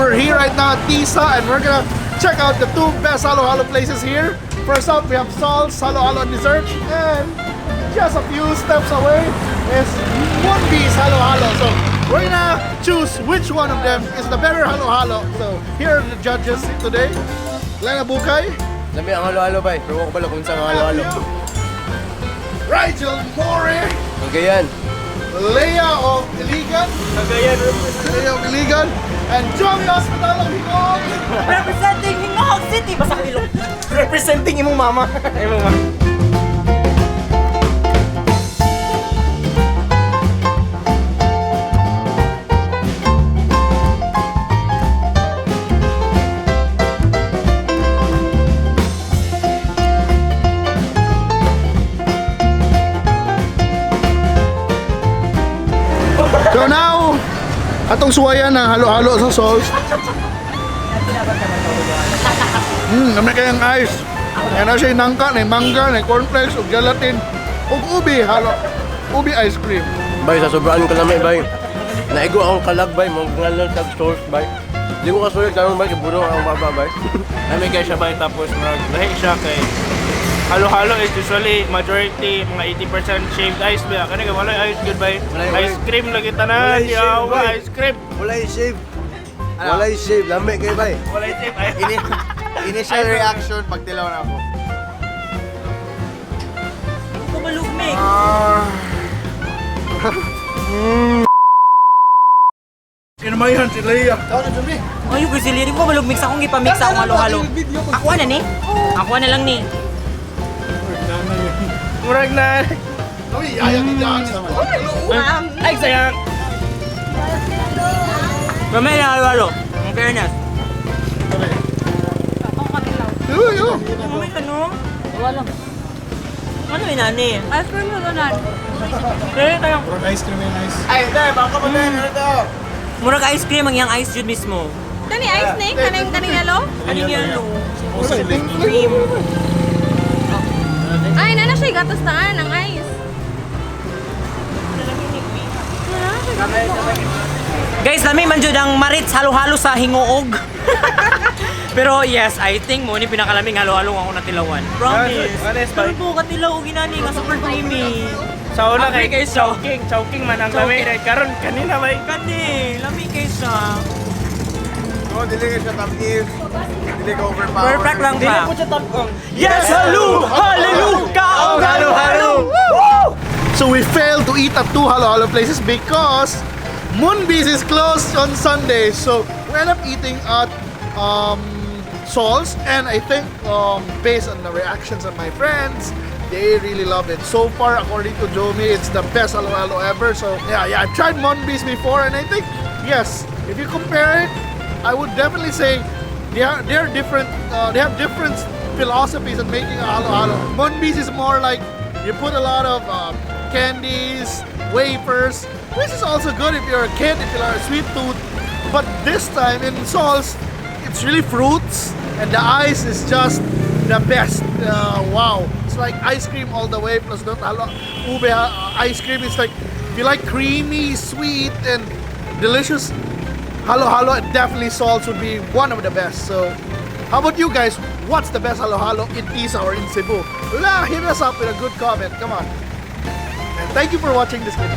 We're here right now at Tisa and we're gonna check out the two best halo-halo places here. First up, we have Sol's Halo Halo and Dessert, and just a few steps away is Monbee's Halo Halo. So we're gonna choose which one of them is the better halo halo. So here are the judges today. Lena Bukay, Lami ang halo-halo bay. Pero ko bala kung saan ang halo-halo. Rigel More, Cagayan. Leia of Iligan, Cagayan. Leia of Iligan, and Joey Hospital of Gingoog. Representing Gingoog City! Basta ilong. Representing imong mama. Imong mama. So now, atong suwayan ng halo-halo sa sauce. Kami kayang ice. Yan na siya yung nangka, na mangga, na cornflakes, ug gelatin, ug ube, halo, ube ice cream. Bay, sa sobraan ka lami bay. Naigo akong kalag bay. Mga ngalon tag sauce bay. Di ko kasulit karon bay. Kay buno ang baba bay. Lami kay siya bay, tapos murag lahi siya kay halo-halo is usually majority mga 80% shaved ice ba kani kay walay ice good bay. Walay. Ice cream lagi tanan. Walay shave, Yawa bay. ice cream. Walay shave. Walay shave. Lami kay bay. Walay shave ice. Initial reaction pag tilaw na ako. Kumalugmig. Kinamayan si Leia. Ay, gusto lirik ko malugmig sa akong ipamix sa akong halo-halo. Ako na ni. Ako na lang ni. Murag na. Uy, ayaw ni Jan. Ay, sayang. Mamaya na halo-halo. In fairness. Uy, uy. Mamaya ka no? Wala. Ano yun, ani? Ice cream na nan. Kaya kaya. Ice cream and ice. Ay, ito, baka mo din. Ano to? Murag ice cream ang iyang ice yun mismo. Kani ice ni kaning kaning yellow? Ano yellow? Cream. Ay, nana siya gatas taan ang ice. Nana siya gatas taan. Guys, lami man jud ang Maritz halo-halo sa Hingoog. Pero yes, I think mo ni pinakalaming halo-halo ang ako natilawan. Promise. Yes, honest, Pero bye. po katilaw og ginani nga super creamy. Sa una Agree kay kay siya. Chowking, Chowking man ang lami kay karon kanina bay. Kani, lami kay siya. No, dili ka siya tamis. Dili ka overpower. Perfect lang Dili ba? po siya tapkong. Yes, halu! Hallelujah! Kaong halo-halo! So we failed to eat at two halo-halo places because Moonbees is closed on Sunday. So we end up eating at Saul's, and I think based on the reactions of my friends, they really love it. So far, according to Jomi, it's the best halo-halo ever. So yeah, I've tried Moonbees before, and I think yes, if you compare it, I would definitely say they are different. They have different philosophies on making a halo-halo. Monbees is more like you put a lot of candies, wafers, which is also good if you're a kid, if you're a sweet tooth. But this time in Sol's, it's really fruits, and the ice is just the best. Wow, it's like ice cream all the way. Plus not halo, ube ice cream. It's like if you like creamy, sweet, and delicious halo halo, definitely Sol's would be one of the best. So, how about you guys? What's the best halo halo in Tisa or in Cebu? La, hit us up with a good comment. Come on. And thank you for watching this video.